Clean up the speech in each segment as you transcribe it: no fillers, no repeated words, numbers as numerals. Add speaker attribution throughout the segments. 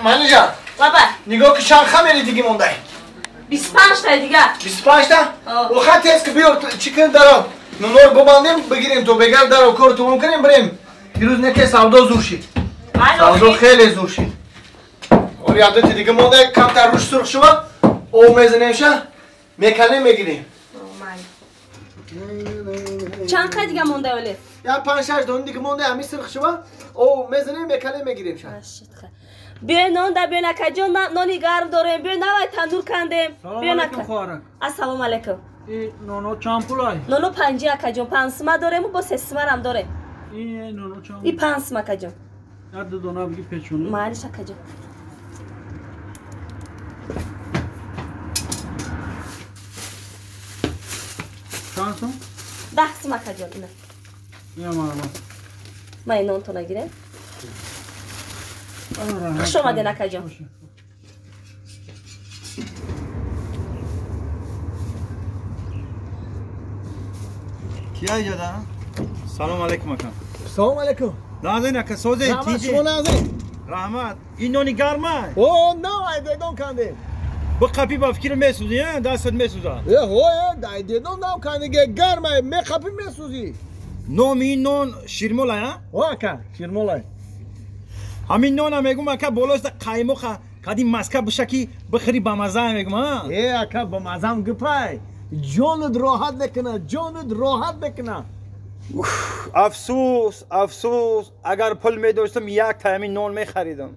Speaker 1: Манижа.
Speaker 2: Баба.
Speaker 1: Нигоҳ ки чанд хамери диги мондай.
Speaker 2: 25 та дига.
Speaker 1: 25 та? Оха тез ки биё чӣ кунем даро. Нонор бубандем бигирем то бегар даро кор тамом кунем бирем. Дирӯз неке савдо зур шид. Савдо хеле зур шид. Ори адати дига мондай камтар руш сурх шува. Об мезанем ша. Меканем мегирем.
Speaker 2: Чанд қай дига мондай оле?
Speaker 1: Я 5-6 дона дига мондай ҳами сурх шува. Об мезанем меканем мегирем ша.
Speaker 2: Биёй нон да биёй акаҷон, нони гарм дорем, биёй навай тандур кандем. Биёй ака. Ассалому алайкум.
Speaker 3: И ноно чанд пулай?
Speaker 2: Ноно 5 акаҷон, 5 сима дорем бо 3 симарам дорем.
Speaker 3: И ноно чанд?
Speaker 2: И 5 сима акаҷон.
Speaker 3: Як ду дона биги печону.
Speaker 2: Маълиш акаҷон.
Speaker 3: Чанд сум?
Speaker 2: 10 сум акаҷон ина.
Speaker 3: Я марҳамат.
Speaker 2: Ман нонтона гирем. Хуш омаден акаҷон.
Speaker 4: Кия иҷода? Салом алейкум ака.
Speaker 1: Салом алейкум.
Speaker 4: Назин ака, созед тиҷе.
Speaker 1: Шумо назин.
Speaker 4: Раҳмат. Ин нони гарма?
Speaker 1: О, навай дедон кандем.
Speaker 4: Бқапи ба фикр месӯзи, дастат месӯза.
Speaker 1: Э, ҳо, дай дедон нав кандиге гарма, меқапи месӯзи.
Speaker 4: Номи ин нон ширмолай, а?
Speaker 1: О, ака, ширмолай.
Speaker 4: Ҳамин нона мегум ака болоста қаймоқа кади маска биша ки бихӯри бамаза мегум, а?
Speaker 1: Э, ака, бамазам гипай. Ҷонат роҳат мекуна, ҷонат роҳат мекуна.
Speaker 4: Афсӯс, афсӯс, агар пул медоштам як та ҳамин нон мехаридам.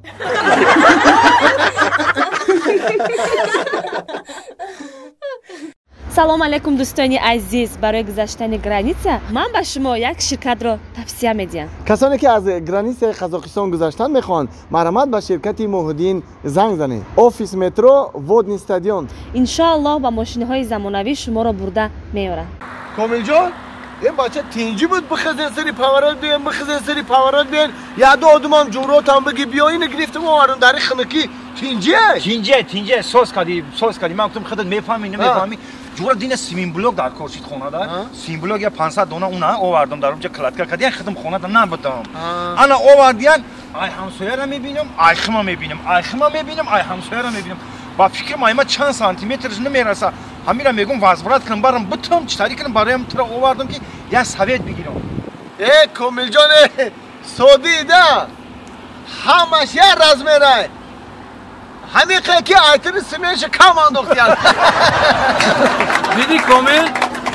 Speaker 2: Салом алейкум дӯстони азиз. Барои гузаштани граница ман ба шумо як ширкатро тавсия медиҳам.
Speaker 1: Касоне ки аз границаи Қазоқистон гузаштан мехоҳанд, марҳамат ба ширкати Муҳиддин занг занед. Офис метро Водни стадион.
Speaker 2: Иншоаллоҳ ба мошиниҳои замонавӣ шуморо бурда меорад.
Speaker 1: Комилҷон, ин бача тинҷӣ буд, бихезен сари поворот биён, бихезен сари поворот биён. Яду одумам ҷуротам биги биё, ина гирифтам овардам дари хунукӣ. Тинҷие?
Speaker 4: Тинҷие, тинҷие, соз кардӣ, соз кардӣ. Ман гуфтам худат мефаҳмӣ, намефаҳмӣ. Ҷура дина симинблок дар кор шид хонада. Симинблок я 500 дона уна овардам дар онҷа кладка кардиан, худам хонада набудам. Ана овардиан, ай ҳамсояра мебинам, ай хима мебинам, ай хима мебинам, ай ҳамсояра мебинам. Ба фикрам айма чанд сантиметрш намераса. Ҳамира мегум возврат кунам, барам бутам, читарӣ кунам, бароям тура овардам ки я совет бигирам.
Speaker 1: Э, Комилҷон, содӣ да. Ҳамаш я размерай. Ҳамиқе ки айтини сименша кам андохтиян.
Speaker 3: Диди Комил,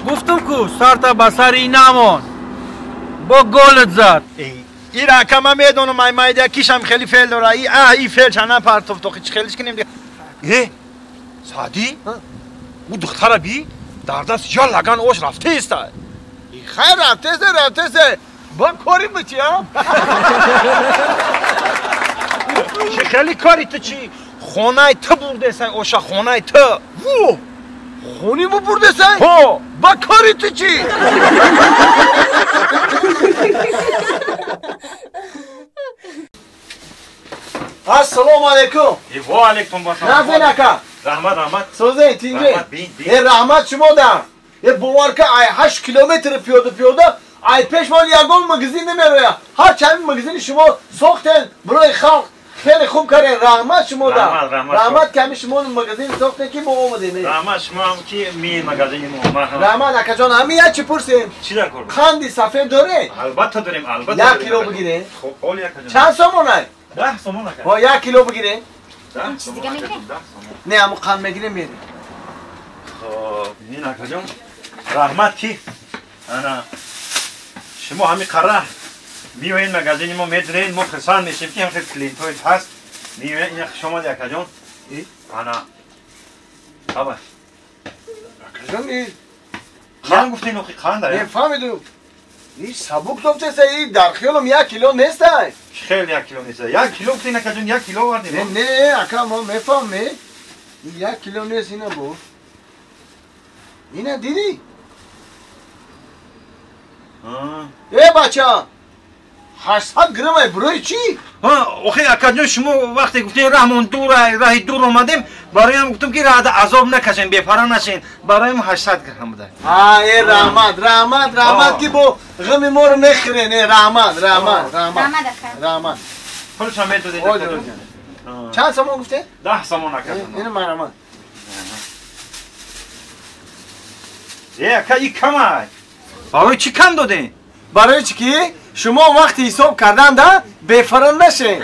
Speaker 3: гуфтам ку сарта ба сари намон. Бо голат зад.
Speaker 4: Ира ака ман медонам, ай майда кишам хеле феъл дора. И а и феъл чана партоф то чӣ хелиш кунем. Э, Сади? Ӯ духтара би дар даст я лаган ош рафтеста.
Speaker 1: Хайр рафтеста, рафтеста. Бо кори бичи, а?
Speaker 4: Чӣ хеле кори ту чӣ? Хонаи ту бурдесай, оша хонаи ту.
Speaker 1: Во! Хони бу бурдесай?
Speaker 4: Ҳо!
Speaker 1: Ба кори ту чӣ? Ассалому алайкум.
Speaker 4: Ва алайкум ассалом.
Speaker 1: Назин ака.
Speaker 4: Раҳмат, раҳмат.
Speaker 1: Созен, тинҷе. Э, раҳмат шумо да. Э, бовар ка ай 8 километр пиёда пиёда, ай пеш ман ягон магазин намероя. Ҳар чанд магазини шумо сохтен барои халқ хеле хуб кардем. Раҳмат шумо да. Раҳмат ки ҳами шумо магазин сохтен ки мо омадем.
Speaker 4: Раҳмат шумо ҳам ки ми магазини мо.
Speaker 1: Раҳмат акаҷон, ҳами як чӣ пурсем?
Speaker 4: Чӣ дар кор?
Speaker 1: Қанди сафед доред?
Speaker 4: Албатта дорем, албатта.
Speaker 1: 1 кило бигирем.
Speaker 4: Хуб, оли акаҷон.
Speaker 1: Чанд сомонай?
Speaker 4: 10 сомон ака.
Speaker 1: Ҳо, 1 кило бигирем.
Speaker 4: 10 сомон.
Speaker 1: Не, ҳамун қанд мегирем мерем.
Speaker 4: Хоб, ин акаҷон, раҳмат ки ана шумо ҳами қарра миёед магазини мо медуред, мо хурсанд мешем ки ҳамхел клиентҳои ҳаст. Миёед, ина хуш омадӣ акаҷон. Ана аба.
Speaker 1: Акаҷон,
Speaker 4: қанд гуфтем охи қанд
Speaker 1: ая? Не фаҳмидум. И сабук тофтеса, и дар хиёлам 1 кило нестай.
Speaker 4: Хеле 1 кило неста. 1 кило гуфтем акаҷон, 1 кило овардем.
Speaker 1: Не, не, ака, мо мефаҳмем. 1 кило нест ина бо. Ина дидӣ? Э, бача, 800 грамм ай барои чӣ?
Speaker 4: Охи акаҷон, шумо вақте гуфтем раҳмон дур, раҳи дур омадем, бароям гуфтам ки раҳда азоб накашем, бепара нашем, бароям 800 грамм буда.
Speaker 1: Э, раҳмат, раҳмат, раҳмат ки бо ғами моро мехӯрен. Э, раҳмат, раҳмат, раҳмат.
Speaker 5: Раҳмат ака.
Speaker 1: Раҳмат.
Speaker 4: Пулшам медодед акаҷон.
Speaker 1: Чанд сомон гуфте?
Speaker 4: 10 сомон ака.
Speaker 1: Ин марама.
Speaker 4: Э, ака, и камай. Барои чӣ кам додем?
Speaker 1: Барои чӣ ки шумо вақти ҳисоб карданда бефаран нашед.